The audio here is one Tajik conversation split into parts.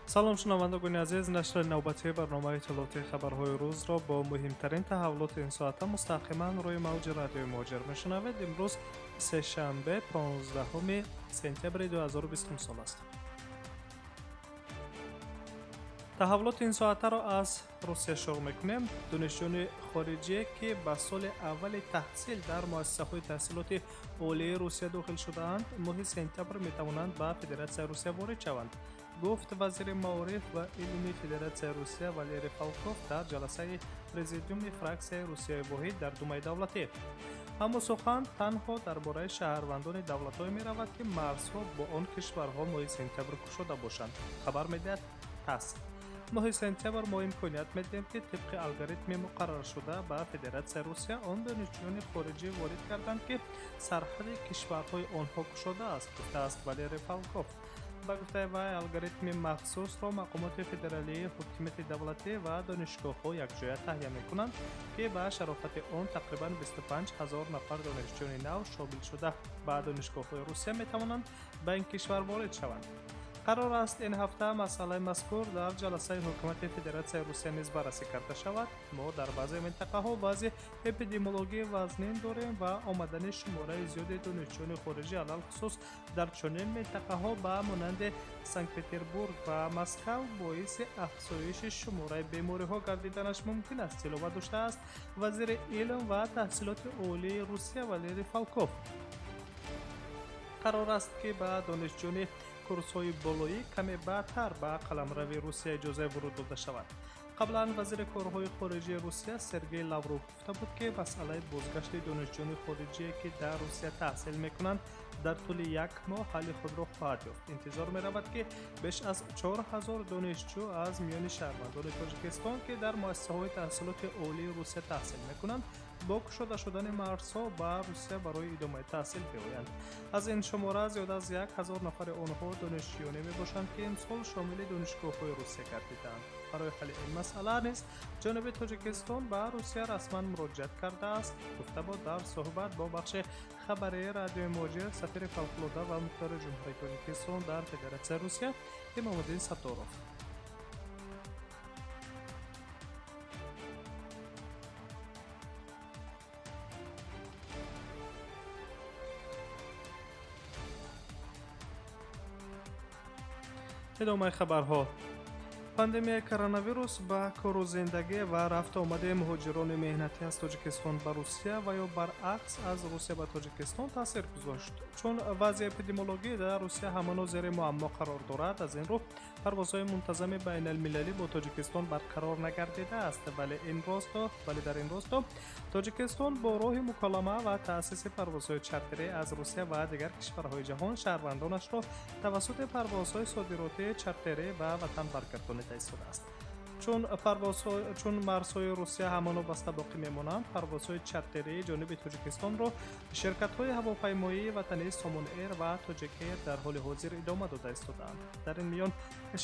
Салом шунавандагони азиз, нашри навбатии барномаи иттилоотии хабарҳои рӯзро бо муҳимтарин таҳаввулоти ин соата мустақиман рӯи мавҷи радиои Муҳоҷир мешунавед. Имрӯз сешанбе, 15 сентябри 2020 сол аст. Таҳаввулоти ин соатаро аз Русия шурӯъ мекунем. Донишҷӯёни хориҷие, ки ба соли аввали таҳсил дар муассисаҳои таҳсилоти олии Русия дохил шудаанд, моҳи сентябр метавонанд ба Федератсияи Русия ворид шаванд, гуфт вазири маориф ва илми Федератсияи Русия Валерий Фалков дар ҷаласаи президиуми фраксияи Русияи воҳид дар Думаи давлатӣ. Аммо сухан танҳо дар бораи шаҳрвандони давлатҳое меравад, ки марзҳо бо он кишварҳо моҳи сентябр кушода бошанд, хабар медиҳад ТАСС. Моҳи сентябр мо имконият медиҳем, ки тибқи алгоритми муқарраршуда ба Федератсияи Русия он донишҷӯёни хориҷӣ ворид карданд, ки сарҳади кишварҳои онҳо кушода аст, гуфтааст Валерий Фалков. Ба гуфтаи вай, алгоритми махсусро мақомоти федералии ҳукумати давлатӣ ва донишгоҳҳо якҷоя таҳия мекунанд, ки ба шарофати он тақрибан 25 ҳазор нафар донишҷӯёни нав шомил шуда ба донишгоҳҳои Русия метавонанд ба ин кишвар ворид шаванд. Қарор аст ин ҳафта масъалаи мазкур дар ҷаласаи ҳукумати Федератсияи Русия низ баррасӣ карда шавад. Мо дар баъзе минтақаҳо вазъи эпидемиологии вазнин дорем ва омадани шумораи зиёди донишҷӯёни хориҷӣ, алалхусус дар чунин минтақаҳо ба монанди Санкт-Петербург ва Москав, боиси афзоиши шумораи бемориҳо гардиданаш мумкин аст, илова доштааст вазири илм ва таҳсилоти олии Русия Валерий Фалков. Қарор аст, ки ба донишҷӯёни курсҳои болоӣ каме баъдтар ба қаламрави Русия иҷозаи вуруд дода шавад. Қаблан вазири корҳои хориҷии Русия Сергей Лавров гуфта буд, ки масъалаи бозгашти донишҷӯёни хориҷие, ки дар Русия таҳсил мекунанд, дар тӯли як моҳ ҳалли худро хоҳад ёфт. Интизор меравад, ки беш аз 4000 донишҷӯ аз миёни шаҳрвандони Тоҷикистон, ки дар муассисаҳои таҳсилоти олии Русия таҳсил мекунанд, бо кушода шудани марзҳо ба Русия барои идомаи таҳсил биёянд. Аз ин шумора зиёда аз 1000 нафари онҳо донишҷӯёне мебошанд, ки имсол шомили донишгоҳҳои Русия гардидаанд. Барои ҳалли ин масъала низ ҷониби Тоҷикистон ба Русия расман муроҷиат кардааст, гуфта буд дар суҳбат бо бахши хабарии радиои Муҳоҷир сафири фавқулода ва мухтори Ҷумҳурии Тоҷикистон дар Федератсияи Русия Имомуддин Сатторов. Идомаи хабарҳо. Пандемияи коронавирус ба кору зиндагӣ ва рафту омади муҳоҷирони меҳнатӣ аз Тоҷикистон ба Русия ва ё баръакс аз Русия ба Тоҷикистон таъсир гузошт. Чун вазъи эпидемиологӣ дар Русия ҳамоно зери муаммо қарор дорад, аз ин рӯ парвозҳои мунтазами байналмилалӣ бо Тоҷикистон барқарор нагардидааст. Вале дар ин росто Тоҷикистон бо роҳи муколама ва таъсиси парвозҳои чартерӣ аз Русия ва дигар кишварҳои ҷаҳон шаҳрвандонашро тавассути парвозҳои содиротии чартерӣ ба ватан баргардонида истодааст. Чун марзҳои Русия ҳамоно баста боқӣ мемонанд, парвозҳои чартерии ҷониби Тоҷикистонро ширкатҳои ҳавопаймоии ватании Сомон Эйр ва Тоҷик Эйр дар ҳоли ҳозир идома дода истодаанд. Дар ин миён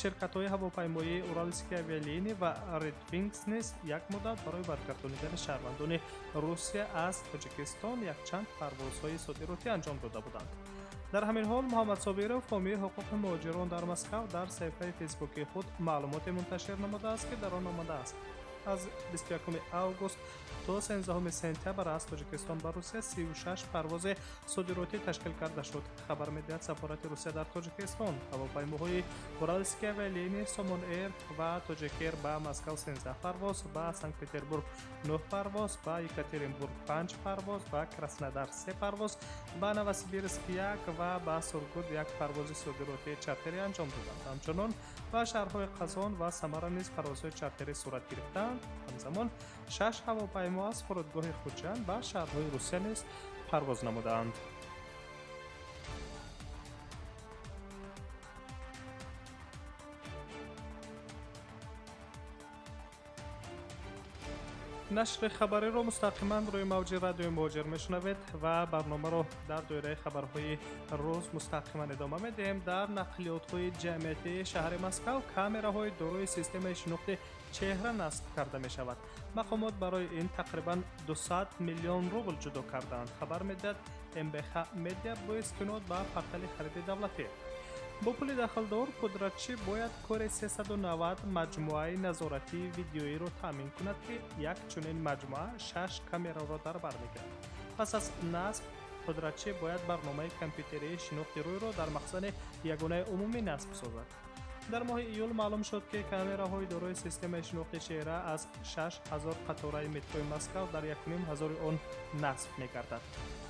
ширкатҳои ҳавопаймоии Уралские авиалинии ва Red Wings низ як муддат барои баргардонидани шаҳрвандони Русия аз Тоҷикистон якчанд парвозҳои содиротӣ анҷом дода буданд. Дар ҳамин ҳол Муҳаммад Собиров, ҳомии ҳуқуқи муҳоҷирон дар Москав, дар саҳифаи фейсбукии худ маълумоте мунташир намудааст, ки дар он омадааст: аз 21 август то 13 сентябр аз Тоҷикистон ба Русия 36 парвози содиротӣ ташкил карда шуд, хабар медиҳад сафорати Русия дар Тоҷикистон. Ҳавопаймоҳои Уралские авиалинии, Сомон Эйр ва Тоҷик Эйр ба Москав 13 парвоз, ба Санкт-Петербург 9 парвоз, ба Екатеринбург 5 парвоз, ба Краснодар 3 парвоз, ба Новосибирск 1 ва ба Сургут 1 парвози содиротии чартерӣ анҷом доданд. Ҳамчунон ба шаҳрҳои Қазон ва Самара низ парвозҳои чартерӣ сурат гирифтанд. Ҳамзамон 6 ҳавопаймо аз фурудгоҳи Хуҷанд ба шаҳрҳои Русия низ парвоз намудаанд. Нашри хабариро мустақиман рӯи мавҷи радиои Муҳоҷир мешунавед ва барномаро дар доираи хабарҳои рӯз мустақиман идома медиҳем. Дар нақлиётҳои ҷамъиятии шаҳри Москав камераҳои дорои системаи шинохти чеҳра насб карда мешавад. Мақомот барои ин тақрибан 200 миллион рубл ҷудо кардаанд, хабар медиҳад МБХ Медиа бо истинод ба портали хариди давлатӣ. Бо пули дахлдор пудратчӣ бояд кори 390 маҷмӯаи назоратии видеоиро таъмин кунад, ки як чунин маҷмӯа 6 камераро дар бар мегирад. Пас аз насб пудратчӣ бояд барномаи компютерии шинохти рӯйро дар махзани ягонаи умумӣ насб созад. Дар моҳи июл маълум шуд, ки камераҳои дорои системаи шинохти чеҳра аз 6000 қатораи метрои Москав дар 1500 он насб мегардад.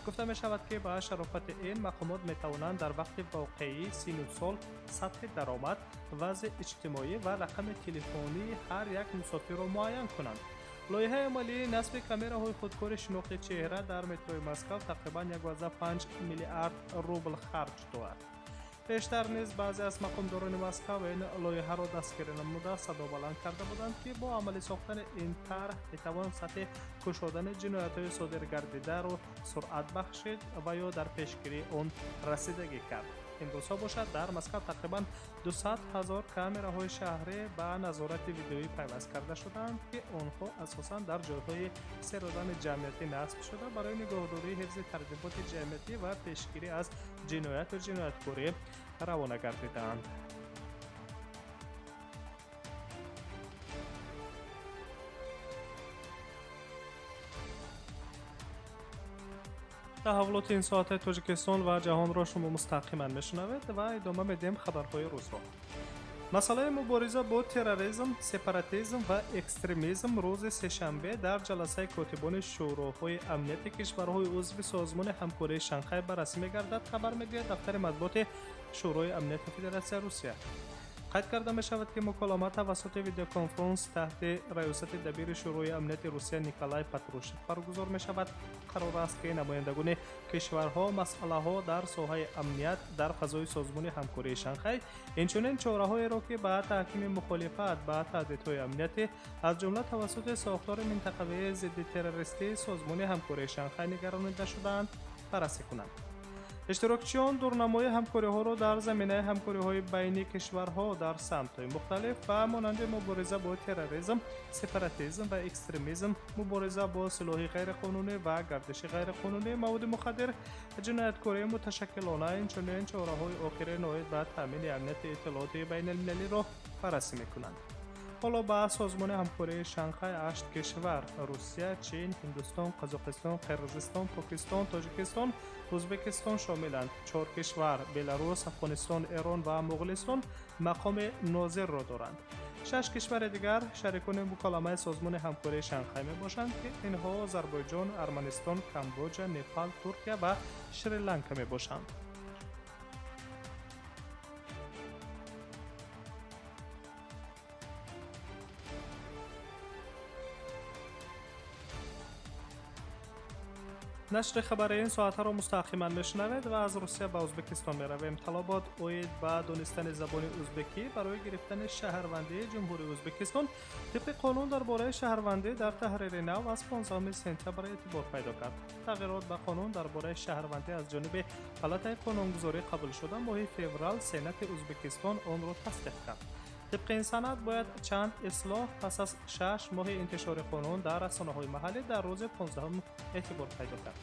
Гуфта мешавад, ки ба шарофати ин мақомот метавонанд дар вақти воқеӣ сину сол, сатҳи даромад, вазъи иҷтимоӣ ва рақами телефонии ҳар як мусофирро муайян кунанд. Лоиҳаи амалии насби камераҳои худкори шинохти чеҳра дар метрои Москав тақрибан 1,5 миллиард рубл харҷ дорад. Пештар низ баъзе аз мақомдорони Москав ин лоиҳаро дастгирӣ намуда садобаланд карда буданд, ки бо амалӣ сохтани ин тарҳ метавон сатҳи кушодани ҷиноятҳои содиргардидаро суръат бахшид ва ё дар пешгирии он расидагӣ кард. Имрӯзҳо бошад дар Москав тақрибан 200 000 камераҳои шаҳрӣ ба назорати видеоӣ пайваст карда шудаанд, ки онҳо асосан дар ҷойҳои серодами ҷамъиятӣ насб шуда барои нигоҳдории ҳифзи тартиботи ҷамъиятӣ ва пешгирӣ аз ҷинояту ҷинояткорӣ равона гардидаанд. Таҳаввулоти ин соатаи Тоҷикистон ва ҷаҳонро шумо мустақиман мешунавед ва идома медиҳем хабарҳои рӯзро. Масъалаи мубориза бо терроризм, сепаратизм ва экстремизм рӯзи сешанбе дар ҷаласаи котибони шӯроҳои амнияти кишварҳои узви Созмони ҳамкории Шанхай баррасӣ мегардад, хабар мегӯяд дафтари матбуоти Шӯрои амнияти Федератсияи Русия. Қайд карда мешавад, ки муколама тавассути видеоконференс таҳти раёсати дабири Шӯрои амнияти Русия Николай Патрушев баргузор мешавад. Қарор аст, ки намояндагони кишварҳо масъалаҳо дар соҳаи амният дар фазои Созмони ҳамкории Шанхай, инчунин чораҳоеро, ки ба таҳкими мухолифат ба таҳдидҳои амниятӣ, аз ҷумла тавассути сохтори минтақавии зиддитеррористии Созмони ҳамкории Шанхай нигаронида шудаанд, баррасӣ кунанд. Иштирокчиён дурнамои ҳамкориҳоро дар заминаи ҳамкориҳои байни кишварҳо дар самтҳои мухталиф ба монанди мубориза бо терроризм, сепаратизм ва экстремизм, мубориза бо силоҳи ғайриқонунӣ ва гардиши ғайриқонунии маводи мухаддир, ҷинояткории муташаккилона, инчунин чораҳои охири ноид ба таъмини амнияти иттилоотии байналмилалиро баррасӣ мекунанд. Ҳоло ба Созмони ҳамкории Шанхай 8 кишвар Русия, Чин, Ҳиндустон, Қазоқистон, Қирғизистон, Покистон, Тоҷикистон, Ӯзбекистон шомиланд. 4 кишвар Беларус, Афғонистон, Эрон ва Моғулистон мақоми нозирро доранд. 6 кишвари дигар шарикони муколамаи Созмони ҳамкории Шанхай мебошанд, ки инҳо Озарбойҷон, Арманистон, Камбоҷа, Непал, Туркия ва Шри-Ланка мебошанд. Нашри хабари ин соатаро мустақиман мешунавед ва аз Русия ба Ӯзбекистон меравем. Талабот оид ба донистани забони ӯзбекӣ барои гирифтани шаҳрвандии Ҷумҳурии Ӯзбекистон тибқи қонун дар бораи шаҳрвандӣ дар таҳрири нав аз 15 сентябр эътибор пайдо кард. Тағйирот ба қонун дар бораи шаҳрвандӣ аз ҷониби Палатаи қонунгузорӣ қабул шуда, моҳи феврал Сенати Ӯзбекистон онро тасдиқ кард. Тибқи ин санад бояд чанд ислоҳ пас аз 6 моҳи интишори қонун дар расонаҳои маҳаллӣ дар рӯзи 15 эътибор пайдо кард.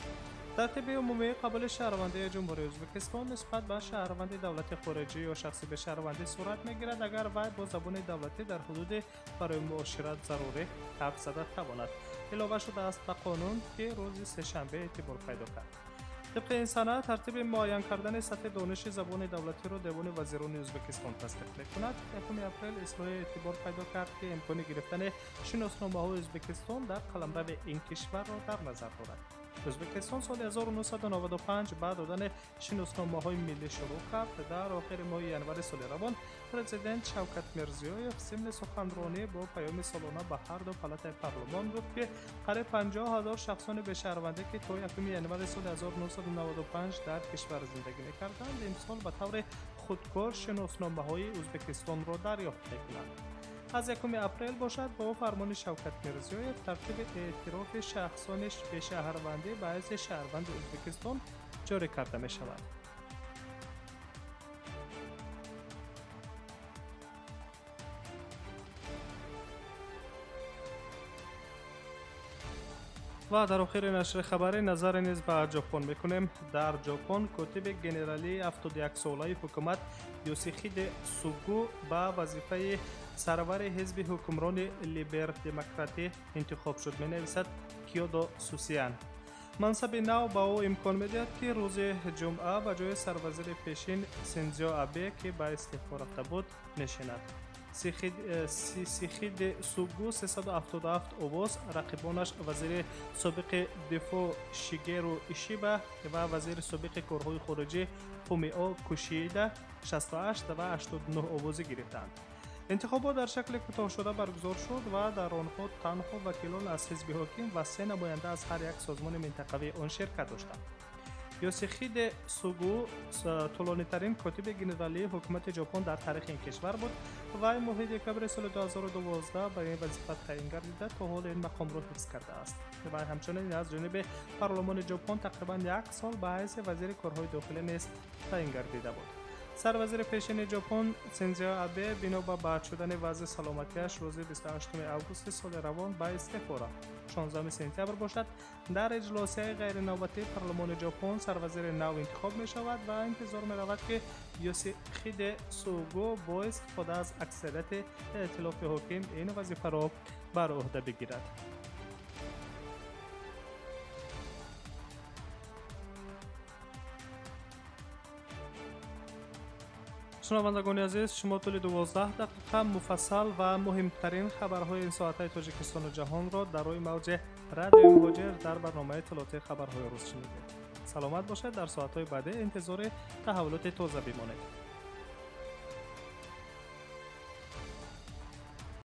Тартиби умумии қабули шаҳрвандии Ҷумҳурии Ӯзбекистон нисбат ба шаҳрванди давлати хориҷӣ ё шахси бешаҳрвандӣ сурат мегирад, агар вай бо забони давлатӣ дар ҳудуди барои муошират зарурӣ ҳарф зада тавонад. Илова шудааст ба қонун, ки рӯзи сешанбе эътибор пайдо кард. Тибқи ин санад тартиби муайян кардани сатҳи дониши забони давлатиро Девони вазирони Ӯзбекистон тасдиқ мекунад. 1 апрел ислоҳи эътибор пайдо кард, ки имкони гирифтани шиносномаҳои Ӯзбекистон дар қаламрави ин кишварро дар назар дорад. Ӯзбекистон соли 1995 ба додани шиносномаҳои миллӣ шурӯъ кард. Дар охири моҳи январи соли равон президент Шавкат Мирзиёев зимни суханронӣ бо паёми солона ба ҳар ду палатаи парлумон гуфт, ки қариб 50 000 шахсони бешаҳрвандӣ, ки то 1 январи соли 1995 дар кишвар зиндагӣ мекарданд, имсол ба таври худкор шиносномаҳои Ӯзбекистонро дарёфт мекунанд. Аз 1 апрел бошад бо фармони Шавкат Мирзиёев тартиби эътирофи шахсони бешаҳрвандӣ ба ҳайси шаҳрванди Ӯзбекистон ҷорӣ карда мешавад. Ва дар охири нашри хабарӣ назаре низ ба Ҷопон мекунем. Дар Ҷопон котиби генералии 71-солаи ҳукумат Ёсихиде Сугу ба вазифаи сарвари ҳизби ҳукмрони Либер-демократӣ интихоб шуд, менависад Киёдо Сусиян. Мансаби нав ба ӯ имкон медиҳад, ки рӯзи ҷумъа ба ҷои сарвазири пешин Синдзо Абе, ки ба истеъфо рафта буд, нишинад. Сихиде Сугу 377 овоз, рақибонаш вазири собиқи дифоъ Шигеру Ишиба ва вазири собиқи корҳои хориҷӣ Фумио Кушида 68 ва 89 овозӣ гирифтанд. Интихобот дар шакли кӯтоҳшуда баргузор шуд ва дар онҳо танҳо вакилон аз ҳизби ҳоким ва се намоянда аз ҳар як созмони минтақавии он ширкат доштанд. Ёсихиде Сугу тӯлонитарин котиби генералии ҳукумати Ҷопон дар таърихи ин кишвар буд. Вай моҳи декабри соли 2012 ба ин вазифа таъин гардида, то ҳол ин мақомро ҳифз кардааст. Вай ҳамчунин аз ҷониби парлумони Ҷопон тақрибан як сол ба ҳайси вазири корҳои дохилӣ низ таъин гардида буд. Сарвазири пешини Ҷопон Синдзо Абе бино ба бад шудани вазъи саломатиаш рӯзи 28 августи соли равон ба истеъфо рафт. 16 сентябр бошад, дар иҷлосияи ғайринавбатии парлумони Ҷопон сарвазири нав интихоб мешавад ва интизор меравад, ки Ёсихиде Сугу бо истифода аз аксарияти эътилофи ҳоким ин вазифаро бар ӯҳда бигирад. Шунавандагони азиз, шумо тӯли 12 дақиқа муфассал ва муҳимтарин хабарҳои ин соатаи Тоҷикистону ҷаҳонро дар рӯи мавҷи Радиои Муҳоҷир дар барномаи иттилоотии хабарҳои рӯз шунидед. Саломат бошед, дар соатҳои баъдӣ интизори таҳаввулоти тоза бимонед.